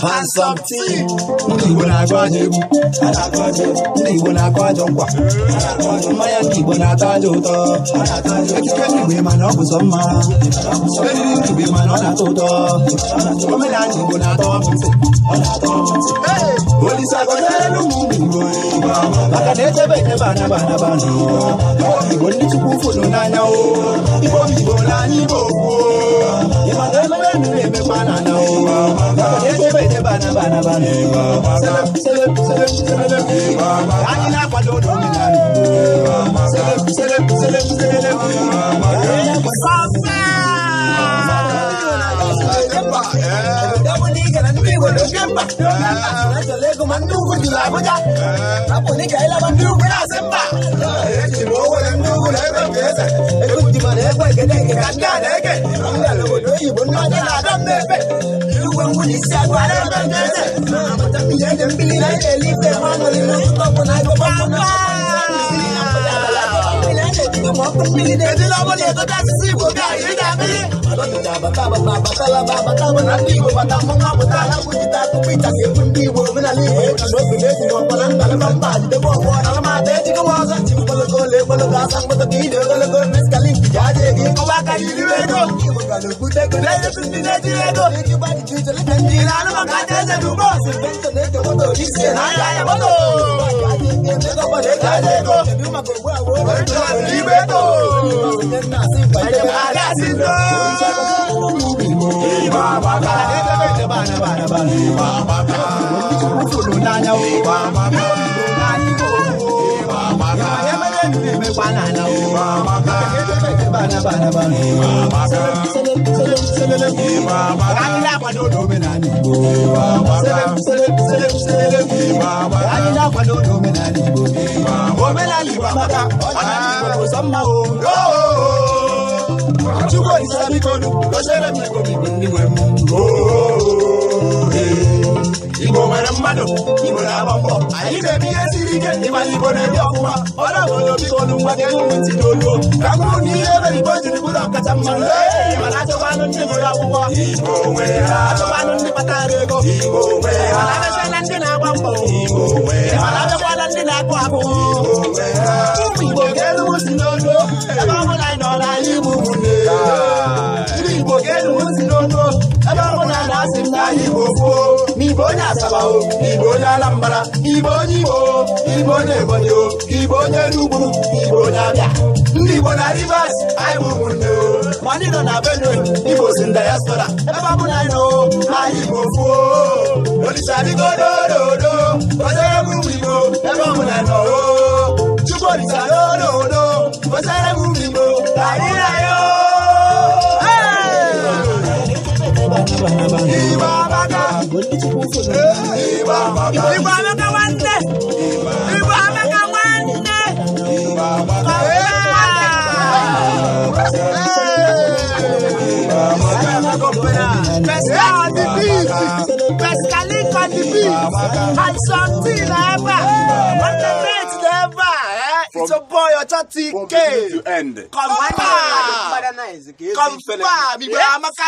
Handsome T. Ndị Igbo na-agụ ajọ egwu, ndị Igbo na-akụ ajọ nkwa, mmanya ndị Igbo na-atọ ajọ ụtọ, ekike ndị Igbo mana ọ bụ sọ mma, eriri ndị Igbo mana ọ na-atọ ụtọ, omenala Igbo na-atọ ntị. Olise agọziere ụmụ Igbo maka na echebe echebe anaba anaba Igbo ndị Chukwu fụrụ n'anya o, Igbo Igbo n'anya Igbo kwuo, ịmana ememe nri emekwa n'ala o, maka na echebe echebe anaba anaba selep selep selep selep, anyị na-akwado omenala Igbo, selep selep selep selep. Igbo nwere mmadụ, Igbo na-agba mbọ, anyị na-eme ihe siri ike, ịmana Igbo na-ebi ọfụma, ọ na-abụrụ biko ọnụ ngwa ga-enwe ntị n'olu, ka m kwuru na ihe mere Igbo jiri bụrụ ọkacha mma, mana achọkwanụ ndị gụrụ akwụkwọ, Igbo nwere ha, achọkwanụ ndị kpatara ego, Igbo nwere ha, mana abịakwala ndị na-agba mbọ, Igbo nwere ha, mana abịakwala ndị na-akụ akụ, Igbo nwere ha, ụmụ Igbo ga-elu ntị n'olu, ebe ọ bụla anyị nọ n'ala Igbo ụmụnne, ndị Igbo ga-elu ntị n'olu, ebe ọ bụla na-asị m n'ala Igbo kwuo. Igbo onye Asaba o, Igbo onye Anambra, Igbo onye Imo, Igbo onye Ebonyi o, Igbo onye Enugu, Igbo onye Abịa. Ndị Igbo na Rivers, anyị bụ ụmụnne o. Ma ndị nọ na Benue, Igbo si diaspora, ebe ọ bụla anyị nọ, anyị Igbo fuo. Olisa biko dododo, gọziere m ụmụ Igbo, ebe ọ bụla anyị nọ o. Chukwu Olisa dododo, gọziere m ụmụ Igbo, ka anyị na ya o. Igbo amaka. Igbo amaka nwanne. Igbo amaka nwanne. Pascal on the beat. Pascaline on the beat. Handsome T na ebe. What the mate na ebe. It's a boy Ocha TK. To end. Confirm. Confirm. Igbo amaka.